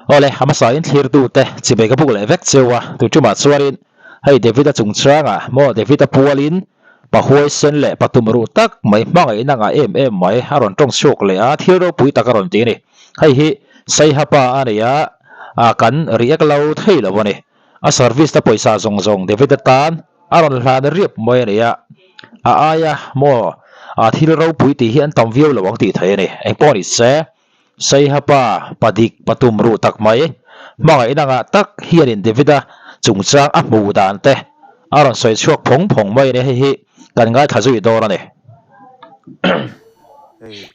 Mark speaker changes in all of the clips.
Speaker 1: Awle, a hmasain thlirtute chibei ka buk leh vek cheu a, tuṭumah chuanin hei David-a chungchangah maw David-a pualin pa huaisen leh pa tumruh tak mai hmangaihna ngah em em mai a rawn tawng chhuak leh a, thil ropui tak a rawn ti a ni. Hei hi Saiha pa a nei a, kan react lo thei lo a ni. A service na pawisa zawng zawng David-a tan a rawn hlan riap mai a ni a, a aia maw thil ropui tih hi an tam viau lo ang tih theih a ni. Engpawh ni se. Saiha pa, pa dik, pa tum ruh tak mai, hmangaihna ngah tak hianin David-a chungchang a hmuh dan te a rawn sawi chhuak phawng phawng mai a ni, hei hi kan ngaithla zui dawn a ni.
Speaker 2: Hei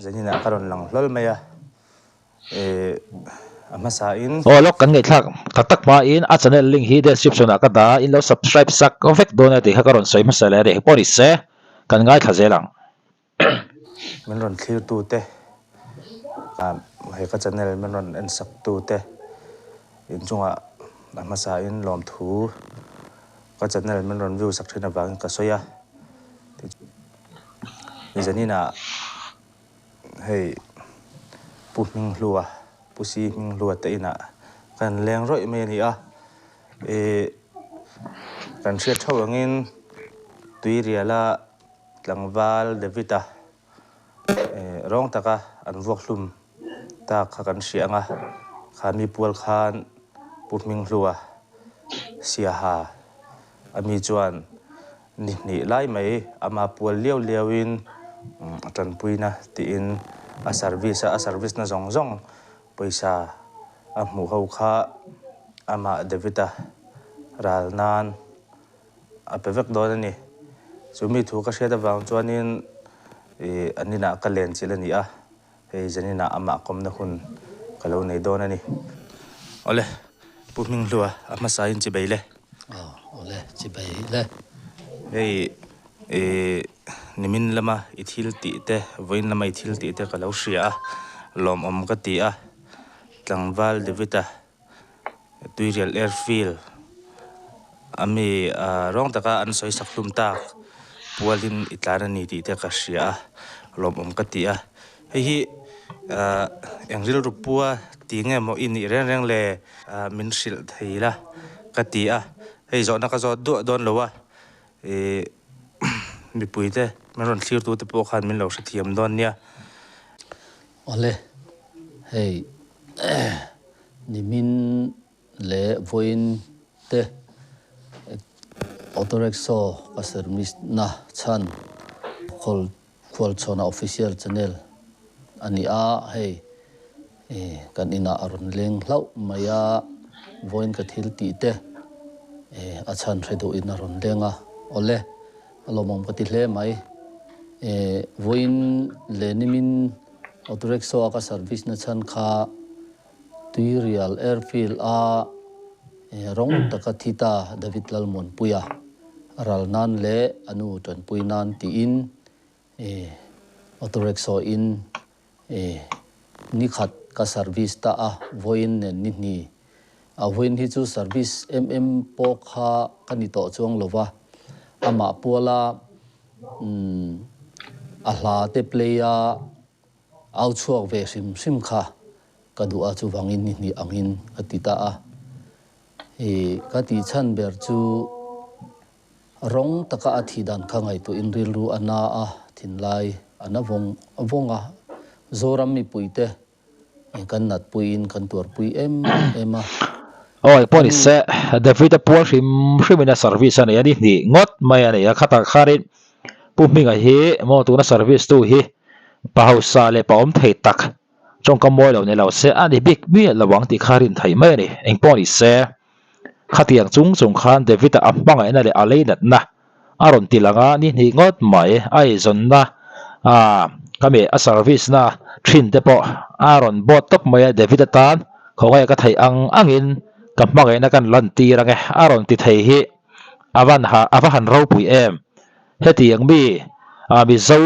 Speaker 2: zaninah ka rawn lang hlawl mai a, eh a hmasa in.
Speaker 1: Aw lawk kan ngaihthlak tak tak hmain a channel link hi description ah ka dah a, in lo subscribe sak vek dawn a tih kha ka rawn sawi hmasa leh a ni, pawh ni se kan ngaithla zel ang.
Speaker 2: Min rawn thlirtute, he ka channel min rawn en saktute inchungah a hmasain lawmthu ka channel min rawn view sak thin avangin ka sawi a. Zaninah hei Pu Hminghlua, Pu Si Hminghlua te inah kan leng rawih mai a ni a. Ih kan hriat theuh angin Tuiriala Tlangval David-a rawng taka an vuak hlum tak kha kan hria ang a, kha mi pual khan Pu Hminghlua Siaha a mi chuan ni hnih lai mai ama pual liau liauin a tanpuina tiin a service a, a service na zawng zawng pawisa a hmuh ho kha amah David-a ral nan A pe vek dawn a ni. Chu mi thu ka hriat avang chuanin ih an inah ka len chilh a ni a, hei zaninah amah kawmna hun ka lo nei dawn a ni. Awle, Pu Hminghlua, a hmasain chibei le.
Speaker 3: Aw, awle, chibei le.
Speaker 2: Hei ih nimin lama i thil tih te, vawiin lama i thil tih te ka lo hria a, lawmawm ka ti a, Tlangval David-a Tuirial Airfield a mi rawng taka an sawi sak hlum tak pualin i tlan a ni tih te ka hria a, lawmawm ka ti a. Hei hi eng rilru pua ti nge maw i nih reng reng le min hrilh thei la ka ti a, hei zawhna ka zawt duah dawn lo a, ih mipui te min rawn thlir tu te pawh khan min lo hrethiam dawn nia.
Speaker 3: Awle, hei Nimin leh vawiin te Auto Rickshaw ka service na chhan Khualchhawna Official Channel a ni a, hei kan inah a rawn leng hlauh mai a, vawiin ka thil tih te a chhan hre duhin a rawn leng a, awle a lawmawm ka ti hle mai. Vawiin leh nimin Auto Rickshaw a ka service na chhan kha Tuirial Airfield a rawng taka thi ta David Lalmuanpuia ral nan leh a nu tanpui nan tiin Auto Rickshaw in ni khat ka service ta a, vawiin nen ni hni. A vawiin hi chu service em em pawh kha ka ni tawh chuang lo va, amah puala a hla te play a au chhuak ve hrim hrim kha ka duh a, chuvangin ni hnih angin ka ti ta a. Ih, ka tih chhan ber chu rawng taka a thih dan kha ngaihtuahin rilru a na a, thinlai a na vawng vawng a. Zoram mipuite kan natpuiin kan tuarpui em em a.
Speaker 1: Awi pawh ni se, David-a pual hrim hrimin a service a nei a ni hnih ngawt mai a nei a, khatah khanin Pu Hminga hi maw tuna service tu hi pa hausa leh pa awm thei tak tawngkam mawi lo ni lo se a ni bik miah lo ang tih kha rin theih mai a ni. Engpawh ni se, khatiang chung chung khan David-a a hmangaihna leh a leinatna a rawn ti lang a, ni hnih ngawt mai a eizawnna ah khami a service na thin te pawh a rawn bawt tawp mai a, David atan khawngaih ka theih ang angin ka hmangaihna kan lan tir ange a rawn ti thei hi a van ha a va han ropui em, hetiang mi ah Mizo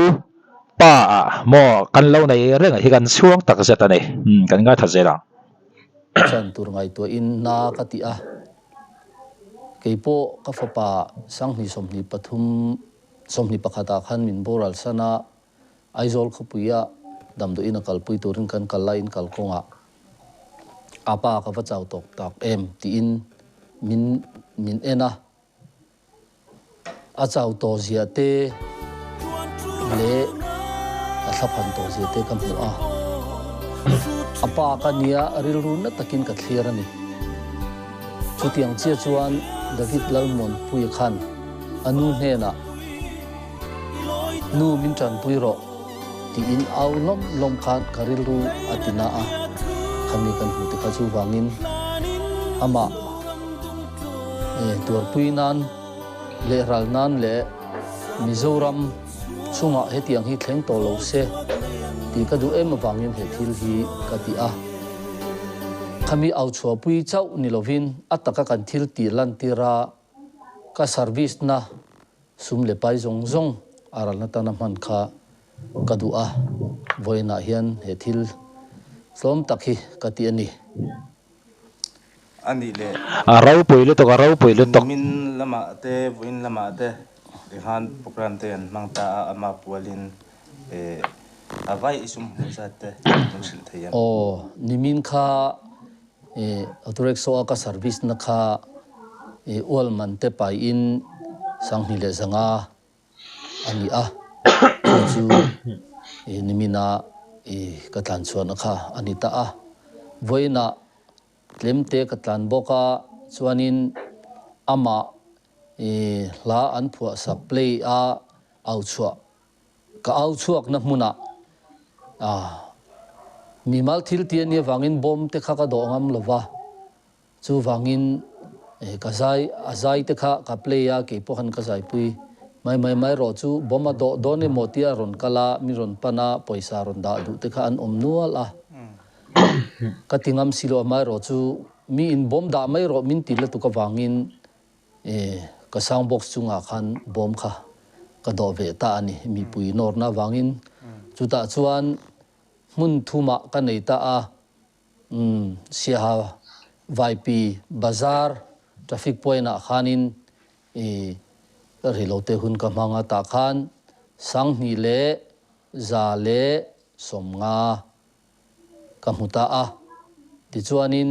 Speaker 1: pa ah maw kan lo nei reng hi kan chhuang tak zet a ni, umm kan ngaithla zel ang.
Speaker 3: Chan tur ngaihtuahin na ka ti a. Kei pawh ka fapa Sanghnih 23, 21 ah khan min boral san a, Aizawl khawpuia damdawiin a kalpui turin kan kal laiin kalkawngah Apa ka va chau tawk tak em tiin min min en a. A chau tawh zia te leh a thlaphan tawh zia te ka hmu a. A pa ka nia rilru na takin ka thlir a ni. Chutiang chiah chuan David Lalmuanpuia khan a nu hnenah, Nu min tanpui rawh tiin au lawm lawm khan ka rilru a ti na a, khami kan hmuh te kha chuvangin amah tuarpui nan leh ral nan leh Mizoram chungah hetiang hi thleng tawh lo se tih ka duh em avangin he thil hi ka ti a. Khami au chhuahpui chauh ni lovin a taka kan thil tih lantir a ka service na Sum leh pai zawng zawng a ralna tana hman kha ka duh a, vawiinah hian he thil tlawm tak hi ka ti a ni.
Speaker 2: A nih leh.
Speaker 1: A ropui lutuk, a ropui lutuk.
Speaker 2: Nimin lamah te, vawiin lamah te tikhan program te an hmang ta a, amah pualin a vai i sum hmuh zat te min hrilh thei em?
Speaker 3: Aw, nimin kha Auto rickshaw a ka service na kha ual man te paihin 2500 a ni a, chu chu nimina ka tlan chhuahna kha a ni ta a. Vawiinah tlem te ka tlan bawk a, chuanin amah hla an phuahsak play a au chhuah Ka au chhuakna hmunah mimal thil ti a nih avangin bawm te kha ka dawh ngam lo va, chuvangin ka zai a zai te kha ka play a, kei pawh khan ka zaipui mai mai mai rawh chu bawm a dawh dawn emaw tia rawn kal a, mi rawn pan a, pawisa rawn dah duh te kha an awm nual a, ka ti ngam si lo a, amaherawh chu mi in bawm dah mai rawh min ti lutuk avangin E, ka sound box chungah khan bawm kha ka dawh ve ta a ni, mipui nawrna avangin. Chutah chuan hmun thumah ka nei ta a, umm, Siaha Vaipi Bazar traffic point ah khanin e, reilote hun ka hmang a, tah khan 2150 Ka hmu ta a, tichuanin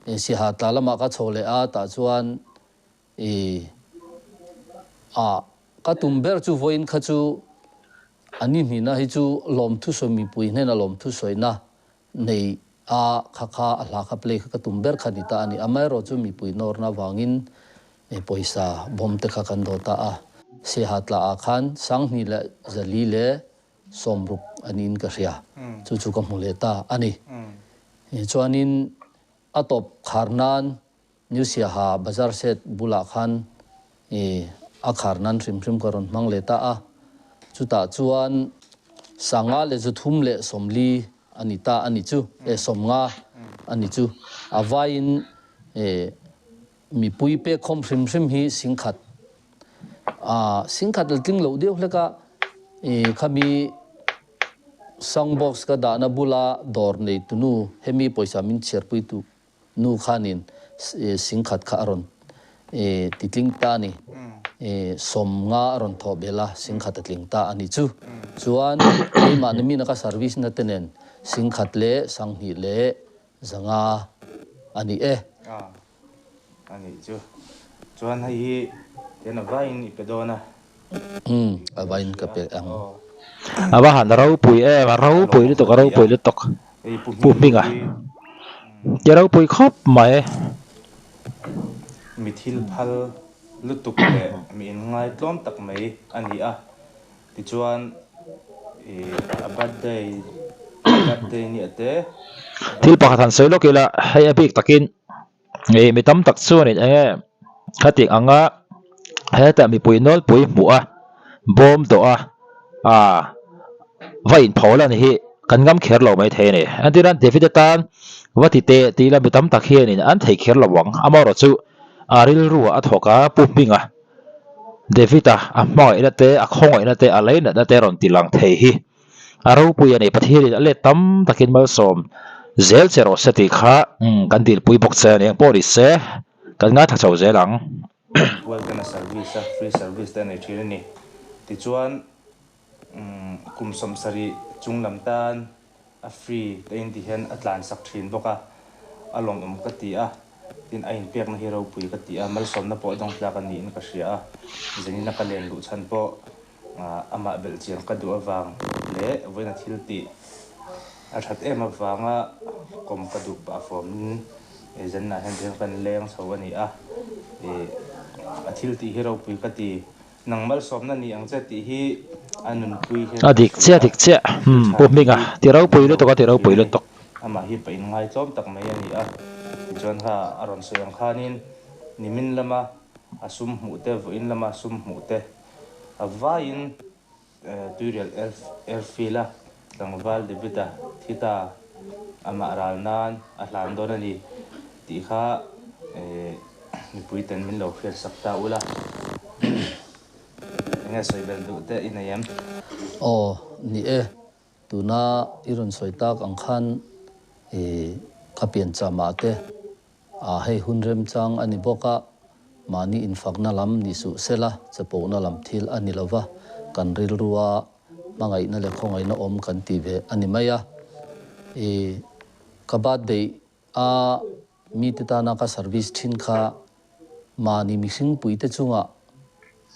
Speaker 3: Siaha tla lamah ka chho leh a, tah chuan i ah ka tum ber chu vawiin kha chu a ni hnihna hi chu lawmthu sawi mipui hnena lawmthu sawina nei a kha kha a hla kha play kha ka tum ber kha ni ta a ni. Amaherawh chu mipui nawrna avangin pawisa bawm te kha kan daw ta a, Siaha tla ah khan 2460 a niin ka hria. Chu chu ka hmu leh ta a ni. Chuanin a tawp khar nan New Siaha Bazar Set bulah khan a khar nan hrim hrim ka rawn hmang leh ta a. Chutah chuan 540 a ni ta a ni chu, 50 a ni chu. A vaiin Mipui pek khawm hrim hrim hi 10,000 ah 10,000 la tling loh deuh hlek a, ih khami sound box ka dahna bula dawr nei tunu hemi pawisa min chhiarpui tu nu khanin 10,000 kha a rawn ih ti tling ta a ni, ih 50 a rawn thawh belh a 10,000 a tling ta a ni chu. Chuan keimahni mina ka service na te nen 12,500 a ni e.
Speaker 2: A a nih chu. Chuan hei hi tian a vaiin i pe dawn a.
Speaker 3: Umm a vaiin ka pe ang.
Speaker 1: A va han ropui em, a ropui lutuk, a ropui lutuk. Pu Hminga i ropui khawp mai.
Speaker 2: Mi thil phal lutuk leh mi inngaitlawm tak mai a ni a. Tichuan a birthday a birthday ni a te.
Speaker 1: Thil pakhat han sawi lawk ila, hei a bik takin ih mi tam tak chuanin eng nge khatih anga hetah mipui nawlpui hmuh a bawm tawh a ah va inpho lan hi kan ngam kher lo mai thei a ni. Entirna David atan va ti teh tih ila mi tam tak hianin an thei kher lo ang, amaherawhchu chu a rilru ah a thawk a Pu Hminga. David-a a hmangaihna te, a khawngaihna te, a leinatna te rawn ti lang thei hi a ropui a ni. Pathianin a let tam takin malsawm zel che rawh se tih kha kan dilpui bawk che a ni. Engpawh ni se, kan ngaithla chho zel ang.
Speaker 2: Pual ten a service a, free service te a nei thin a ni. Tichuan kum 70 chung lam tan a free te in ti hian a tlan sak thin bawk a. A lawmawm ka ti a, tin a inpekna hi ropui ka ti a, malsawmna pawh dawng tlak a niin ka hria a, Zenina ka len luh chhan pawh amah belh chian ka duh avang leh vawiina thil tih a that em avanga kawm ka duh pah fawmin Zenina hian tihian kan leng chho a ni a, a thil tih hi ropui ka ti. Nang malsawmna ni ang che tih hi a nunpui hian
Speaker 1: A
Speaker 2: ka
Speaker 1: dik
Speaker 2: hria
Speaker 1: chiah dik chiah
Speaker 2: thil
Speaker 1: umm
Speaker 2: tha
Speaker 1: Pu
Speaker 2: tih
Speaker 1: Hminga
Speaker 2: hi
Speaker 1: ti ropui
Speaker 2: mizo
Speaker 1: lutuk a ti
Speaker 2: thin
Speaker 1: ropui
Speaker 2: a ni.
Speaker 1: lutuk.
Speaker 2: Amah hi pa inngaihtlawm tak mai a ni a, tichuan kha a rawn sawi ang khanin nimin lama a sum hmuh te, vawiin lama a sum hmuh te a vaiin Tuirial Airfield-a tlangval David-a thi ta amah ral nan a hlan dawn a ni tih kha mipui ten min lo hriat sak ta ula. Enge sawi belh duh te i nei em?
Speaker 3: Aw, ni e. Tuna i rawn sawi tak ang khan i ka piancham ah te A hei hun remchang a ni bawk a, mahni infakna lam ni suh sela, chapona lam thil a ni lova, kan rilrua hmangaihna leh khawngaihna awm kan tih ve a ni mai a. I ka birthday a mite tana ka service thin kha mahni mihringpuite chungah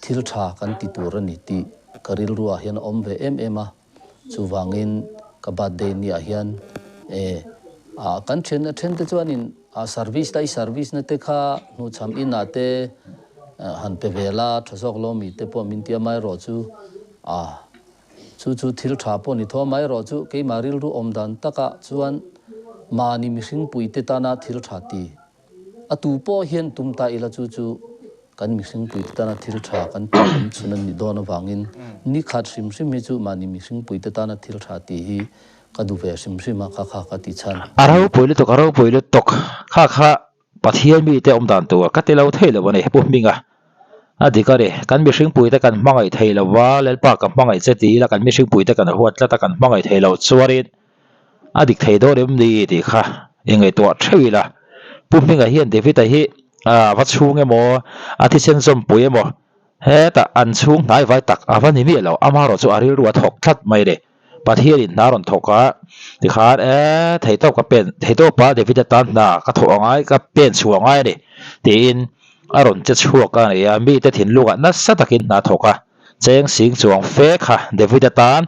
Speaker 3: thil tha kan ti tur a ni tih ka rilruah hian a awm ve em em a. Chuvangin ka birthday ni ah hian e ah kan then a then te chuanin ah service la i service na te kha hnuhchham in ah te han pe ve la tha zawk lo mi te pawh min tia mai erawh chu ah chu chu thil tha pawh ni tho mai erawh chu keimah rilru awm dan takah chuan mahni mihring pui te tana thil tha ti A tu pawh hian tum ta ila chu chu kan mihring puite tana thil tha kan tih awm chhun a nih dawn avangin ni khat hrim hrim hi chu mahni mihring puite tana thil tha tih hi ka duh ve hrim hrim a, kha kha ka ti chhan.
Speaker 1: A ropui lutuk, a ropui lutuk. Kha kha Pathian mite awm dan tur ka ti lo thei lo a ni, Pu Hminga. A dik a ni, kan mihring puite kan hmangaih thei lo va, Lalpa ka hmangaih che ti ila kan mihring puite kan huat tlat a, kan hmangaih thei lo chuanin A dik thei dawn em ni tih kha i ngaihtuah theuh ila. Pu Hminga hian David-a hi a va chhung emaw, a thisen zawmpui emaw, hetah an chhung hnai vai tak a va ni miah lo. Amaherawhchu a rilru a thawk tlat mai le. Pathianin hna a rawn thawk a, tikhan e, theihtawp ka pen, theihtawpa David-a tan hna ka thawh a ngai, ka pen chhuah a ngai a ni, tiin a rawn che chhuak a ni a. Mite thinlungah nasa takin hna a thawk a, cheng sing chuang fe kha David-a tan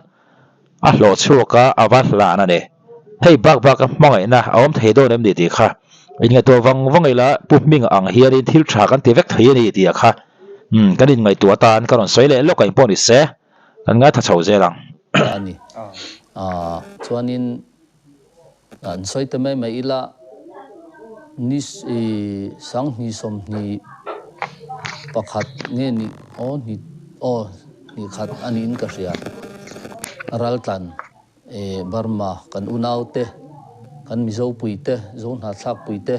Speaker 1: A hlawh chhuak a, a va hlan a ni. Hei bak bak a hmangaihna a awm thei dawn em ni tih kha inngaihtuah vang vang ila Pu Hminga ang hianin thil tha kan ti vek thei a ni tih a kha umm kan inngaihtuah atan ka rawn sawi leh lawk a engpawh ni se kan ngaithla chho zel ang.
Speaker 3: A ni. Aaa chuanin an sawi ta mai mai ila ni i sanghnih 21 nge ni aw hnih aw hnih khat a niin ka hria. Raltlan i Burma kan unaute kan Mizo puite Zo hnahthlak puite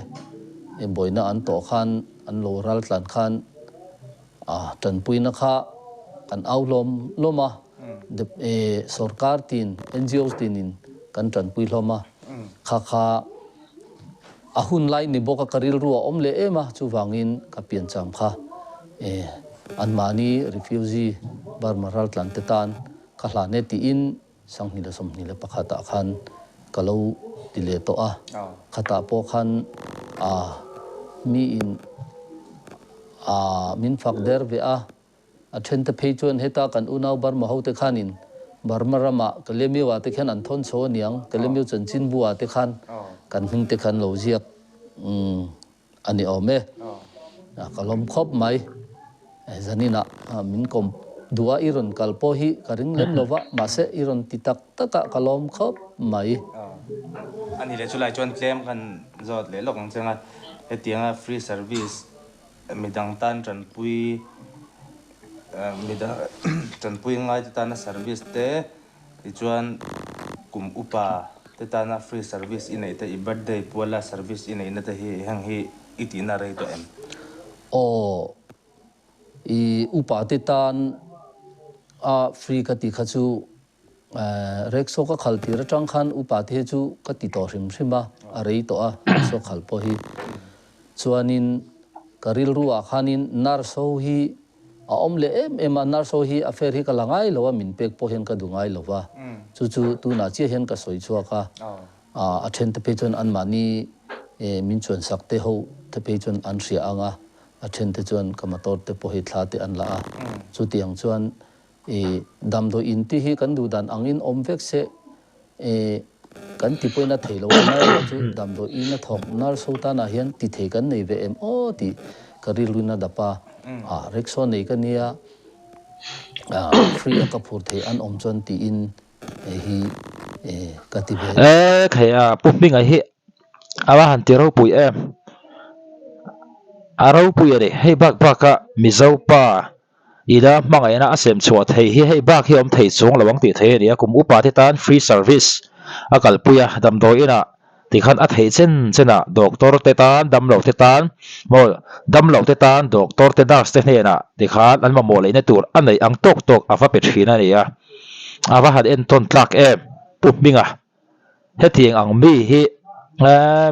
Speaker 3: i buaina an tawh khan an lo raltlan khan a tanpuina kha kan au hlawm hlawm a. Sorkar tin, NGOs tinin kan tanpui hlawm a, kha kha a hun lai ni bawk a, ka rilru a awm leh em a, chuvangin ka piancham kha anmahni refugee Burma raltlan te tan ka hlan e tiin 2021 ah khan ka lo ti leh tawh a, khatah pawh khan miin min fak der ve a. A thente phei chuan heta kan unau Burma hote khanin Burma ramah Kalemyo-ah te khian an thawn chho aniang, Kalemyo chanchinbu-ah te khan kan hming te khan lo ziak a ni awm e. Ka lawm khawp mai. Zaninah min kawm duh a, i rawn kal pawh hi ka ring lem lo va, mahse i rawn ti tak tak a, ka lawm khawp mai.
Speaker 2: A ni leh chulai chuan tlem kan zawt leh lawk ang cheng a, hetianga free service Midang tan tanpui midang tanpui ngaite tana service te tichuan kum upa te tana free service i neih te i birthday puala service i neihna te hi heng hi i tihna rei tawh em?
Speaker 3: Aw i upa te tan a free ka tih kha chu Rickshaw ka khal tir atang khan upa te hi chu ka ti tawh hrim hrim a, a rei tawh a rickshaw khal pawh hi. Chuanin ka rilru ah khanin nurse ho hi a awm leh em em a, nurse ho hi a fare hi ka la ngai lo a, min pek pawh hian ka duh ngai lo va, chu chu tunah chiah hian ka sawi chhuak a, a then te phei chuan anmahni. Min chuan sak te ho te phei chuan an hria ang a, a then te chuan ka motor te pawh hi thla te an la a. Chutiang chuan damdawi in te hi kan duh dan angin awm vek se kan ti pawhin a thei lo a, amaherawhchu damdawi in a thawk nurse ho tanah hian ti thei kan nei ve em aw tih ka rilruin a dap a, rickshaw nei ka nia free a ka phur thei an awm chuan tiin Hei hi ka ti ve.
Speaker 1: E khai a, Pu Hminga hi a va han ti ropui em. A ropui a ni. Hei bak bak a Mizo pa ila hmangaihna a sem chhuah thei hi hei bak hi a awm thei chuang lo ang tih thei a ni a. Kum upa te tan free service a kalpui a, damdawi inah Tikhan a theih chen chenah doctor te tan, damlo te tan, maw damlo te tan doctor te nurse te hnenah tikhan an mamawh leihna tur a neih ang tawk tawk a va pe thin a ni a. A va han entawn tlak em Pu Hminga. Hetiang ang mi hi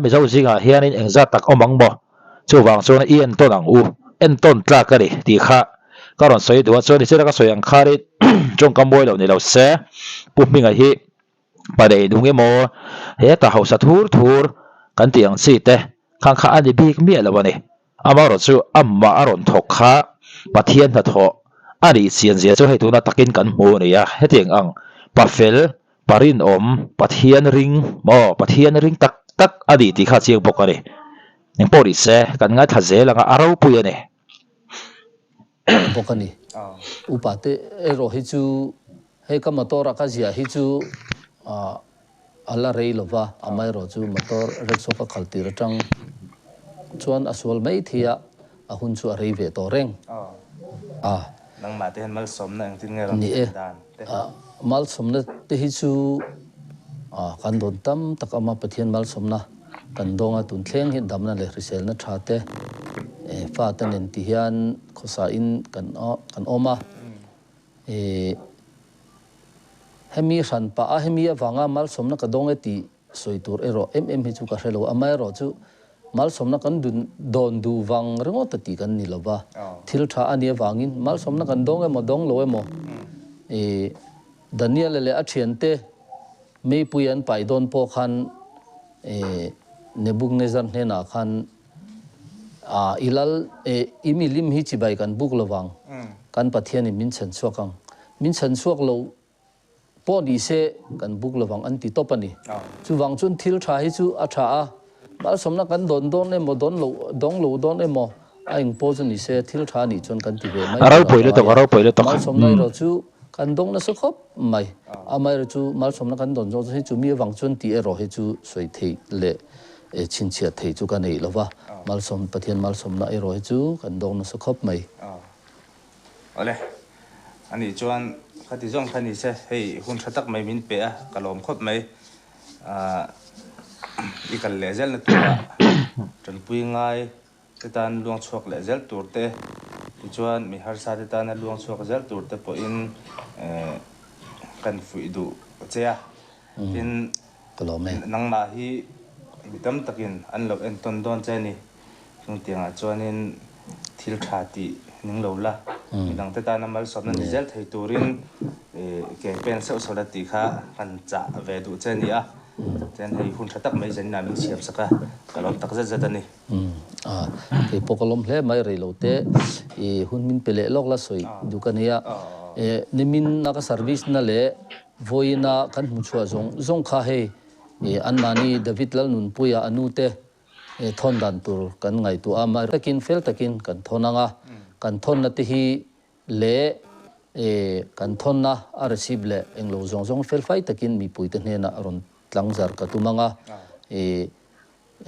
Speaker 1: Mizo zingah hianin engzat tak awm ang maw? Chuvang chuan i entawn ang u, entawn tlak a ni tih kha ka rawn sawi duh a. Chuan nichina ka sawi ang khanin tawngkam mawi lo ni lo se Pu Hminga hi Pa nei nung emaw, heta hausa thur thur kan tih ang chi te khang kha a ni bik miah lo a ni. Amaherawh chu amah a rawn thawk kha Pathian hnathawh a nih chian zia chu hei tuna takin kan hmu a ni a. Hetiang ang pa fel, pa rinawm, Pathian ring maw, Pathian ring tak tak a ni tih kha a chiang bawk a ni. Engpawh ni se, kan ngaithla zel anga a ropui a ni.
Speaker 3: Bawk a ni. Upa te erawh hi chu Hei ka motor a ka ziah hi chu a la rei lo va, amaherawh chu motor rickshaw ka khal tir atang chuan a sual mai thei a, a hun chu a rei ve tawh reng a.
Speaker 2: Nangmah te hian malsawmna engtin nge rawn
Speaker 3: Ni e,
Speaker 2: dan te?
Speaker 3: Malsawmna te hi chu kan dawn tam tak awm a, Pathian malsawmna kan dawng a, tun thleng hi damna leh hriselna tha te fate nen ti hian khawsa in kan awm a. Ih, hemi hran pah a, hemi avanga malsawmna ka dawng e tih sawi tur erawh em em hi chu ka hre lo. Amaherawh chu malsawmna kan dun dawn duh vang ringawt a tih kan ni lo va, thil tha a nih avangin malsawmna kan dawng emaw dawng lo emaw, ih, Daniel-a leh a thiante meipui an pai dawn pawh khan, ih, Nebuchadnezzar hnenah khan A, i lal e, i milim hi chibai kan buk lo vang, kan Pathianin min chhan chhuak ang. Min chhan chhuak lo pawh ni se kan buk lo vang an ti tawp a ni. Chuvang chuan thil tha hi chu a tha a, malsawmna kan dawn dawn emaw dawn lo dawng lo dawn emaw a eng pawh chu ni se thil tha nih chuan kan ti ve mai
Speaker 1: A
Speaker 3: tur a
Speaker 1: ropui
Speaker 3: ka
Speaker 1: lutuk,
Speaker 3: ngai a.
Speaker 1: a ropui lutuk.
Speaker 3: Malsawmna erawh chu kan dawng nasa khawp mai. Amaherawh chu malsawmna kan dawn zawng chu hei chu mi avang chuan tih erawh hi chu sawi theih leh E chhinchhiat thei chu ka neih lo va, Malsawm, Pathian malsawmna erawh hi chu kan dawng nasa khawp mai.
Speaker 2: Awle, anih chuan khati zawng kha ni se, hei hun tha tak mai min pe a, ka lawm khawp mai. I kal leh zelna turah tanpui ngai te tan luang chhuak leh zel tur te, tichuan mi harsa te tana luang chhuak zel tur te pawhin kan fuih duh che a. Tin, nangmah hi mi tam takin an lo entawn dawn che a ni. Chungtiangah chuanin thil tha tih ning lo la, midangte tana malsawmna ni zel thei turin ke pen sauh sauh la tih kha kan chah ve duh che a ni a. Chuan hei hun tha tak mai zaninah min siam sak a, ka lawm tak zet zet a ni.
Speaker 3: A, kei pawh ka lawm hle mai rei lo te, i hun min pe leh lawk la sawi duh ka nia. Nimin a ka service na leh Vawiina kan hmuchhuah zawng zawng kha hei anmahni David Lalnunpuia a nu te thawn dan tur kan ngaihtuah a, mahni takin fel takin kan thawn ang a, kan thawnna te hi leh kan thawnna a receipt leh englo zawng zawng fel fai takin mipuite hnenah rawn tlangzar ka tum ang a,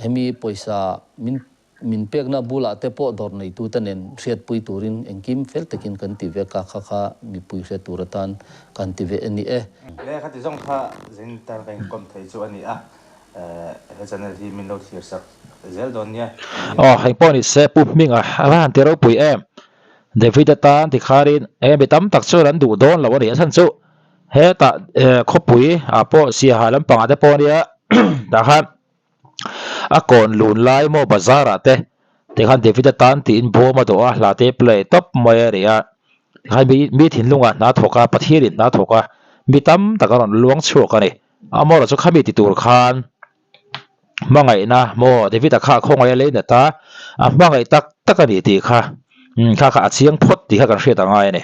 Speaker 3: hemi pawisa min Min pekna bulah te pawh dawr neitute nen hriatpui turin engkim fel takin kan ti vek a, kha kha mipui hriat tur atan kan ti ve a ni e.
Speaker 2: Le khati zawng kha zin tan ka inkawm thei chu a ni a, he channel hi min lo thlir sak zel dawn nia.
Speaker 1: Aw heng pawh ni se Pu Hminga a va han ti ropui em. David atan tikharin eng mi tam tak chuan an duh dawn lo a ni a chhan chu hetah khawpui ah pawh Siaha lampangah te pawh ania tah khan A kawn lun lai maw bazar ah te tikhan David a tan tiin bawm a dawh a hla te play tawp mai a ni a tikhan mi mi thinlung ah hna thawk a Pathian in hna thawk a mi tam tak a rawn luang chhuak a ni amaherawhchu khami ti tur khan. Hmangaihna maw David-a kha a khawngaih a lei nat a, a hmangaih tak tak a ni tih kha kha kha a chiang phawt tih kha kan hriat a ngai a ni.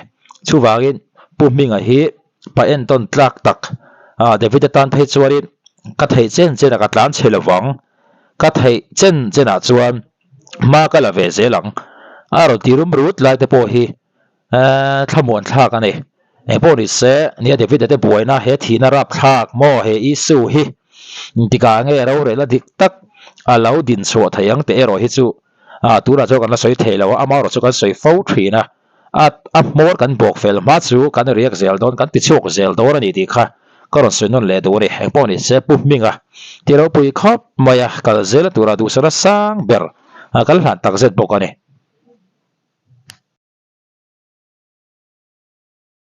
Speaker 1: Chuvangin Pu Hminga hi pa entawn tlak tak David-a tan phei chuanin ka theih chen chenah ka tlan chhe lovang, ka theih chen chenah chuan hma ka la ve zel ang a rawn ti rum rut lai te pawh hi thlamuan thlak a ni. Engpawh ni se, nia David-a te buaina he thihna rap thlak maw he Isu hi tikah nge rorelna dik tak a lo din chhuah thei ang teh erawh hi chu tunah chuan kan la sawi thei lo a, amaherawh chu kan sawi fo thin a, a hmawr kan bawk fel hma chu kan riak zel dawn, kan ti chhuak zel dawn a ni tih kha ka rawn sawi nawn leh duh a ni. Engpawh ni se, Pu Hminga ti ropui khawp mai a, kal zela tura duhsakna sang ber kal hlan takzet bawk a ni.